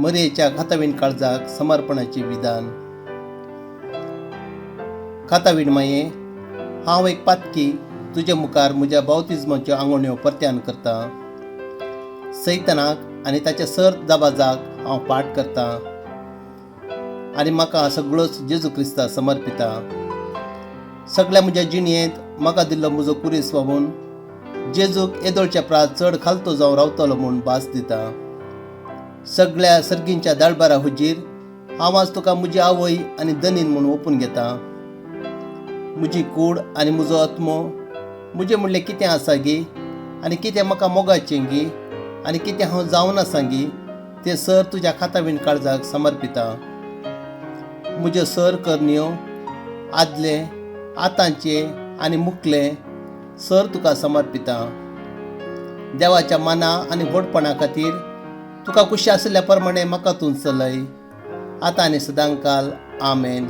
मरयेच्या खातावीण काळजाक समर्पणाचें विधान. खातावीण माये, हांव एक पातकी तुजे मुखार म्हज्या बावतिज्माच्यो आंगोण्यो परत्यान करता. सैतनाक आनी ताच्या सर दबाजाक हांव पाठ करता आनी म्हाका सगळोच जेजू क्रिस्ता समर्पिता. सगळ्या म्हज्या जिणयेंत म्हाका दिल्लो म्हजो कुरीस बाबून जेजूक येदोळच्या प्रास चड खालतो जावन रावतलो म्हूण भास दिता. सगळ्या सर्गींच्या दळबारा हुजीर हांव आज तुका म्हजी आवय आनी दनीन म्हूण ओपून घेता. म्हजी कूड आनी म्हजो आत्मो म्हजें म्हणलें कितें आसा गी आनी कितें म्हाका मोगाचें गी आनी कितें हांव जावन आसा गी तें सर तुज्या खातावीण काळजाक समर्पिता. म्हज्यो सर करण्यो आदले आतांचे आनी मुखले सर तुका समर्पिता. देवाच्या माना आनी व्हडपणा खातीर तुका खुशी आशिल्ल्या प्रमाणे म्हाका तूं चलय, आतां आनी सदांकाल. आमेन.